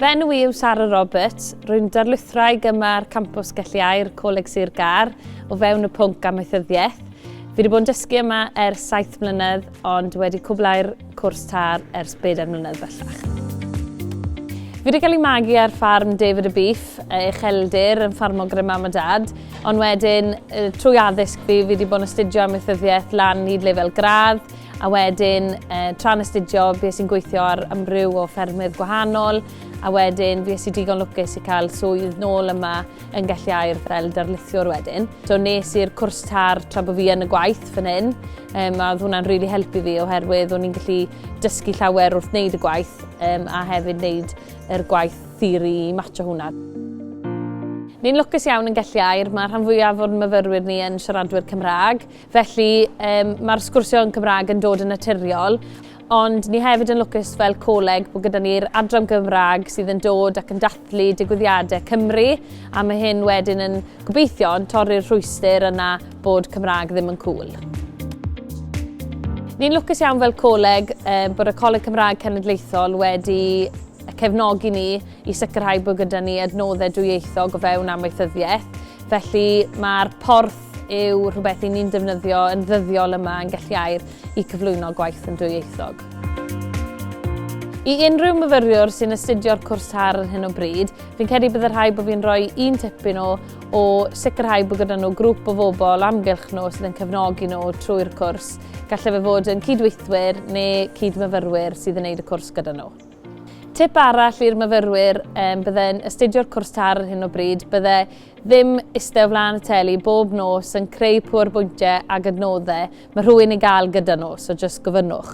Fy enw i yw Sara Roberts, rwy'n darlithwraig yma ar campws Gelli Aur, Coleg Sir Gâr, o fewn y pwnc amaethyddiaeth. Fi wedi bod yn dysgu yma ers 7 mlynedd, ond wedi cwblhau'r cwrs tar ers bedair mlynedd bellach. Fi wedi cael ei magu ar ffarm David y Beef, ucheldir, yn ffarmo gyda mam a dad, ond wedyn trwy addysg fi, fi wedi bod yn astudio amaethyddiaeth lan hyd lefel gradd, A wedyn, tra'n astudio, bues i'n gweithio ar amryw o ffermydd gwahanol, a wedyn fues i digon lwcus i cael swydd nôl yma yn Gelli Aur fel darlithiwr wedyn. So nes i'r cwrs tar tra bod fi yn y gwaith fan hyn, um, a oedd hwnna'n rili really helpu fi oherwydd o'n i'n gallu dysgu llawer wrth wneud y gwaith um, a hefyd wneud yr gwaith theori i matcho hwnna. Ni'n lwcus iawn yn Gelli Aur, mae rhan fwyaf o'r myfyrwyr ni yn siaradwyr Cymraeg, Felly, um, mae'r sgwrsio yn Cymraeg yn dod yn naturiol, ond ni hefyd yn lwcus fel coleg bod gyda ni'r adran Gymraeg sydd yn dod ac yn dathlu digwyddiadau Cymru, a mae hyn wedyn yn gobeithio yn torri'r rhwystr yna bod Cymraeg ddim yn cŵl. Ni'n lwcus iawn fel coleg eh, bod y Coleg Cymraeg Cenedlaethol wedi cefnogi ni i sicrhau bod gyda ni adnoddau dwyieithog o fewn amaethyddiaeth. Felly mae'r porth yw rhywbeth i ni'n defnyddio yn ddyddiol yma yn Gelli Aur i cyflwyno gwaith yn dwyieithog. I unrhyw myfyriwr sy'n astudio'r cwrs tar ar hyn o bryd, fi'n credu bydd y rhai bod fi'n rhoi un tip i nhw o sicrhau bod gyda nhw grŵp o bobl amgylch nhw sydd yn cefnogi nhw trwy'r cwrs. Gallai fe fod yn cydweithwyr neu cyd-myfyrwyr sydd yn neud y cwrs gyda nhw. Tip arall i'r myfyrwyr um, bydde'n astudio'r cwrs tar ar hyn o bryd, bydde ddim iste o flaen y teli bob nos yn creu pŵerbwyntiau ag adnoddau, mae rhywun i gael gyda nhw, so jyst gofynnwch.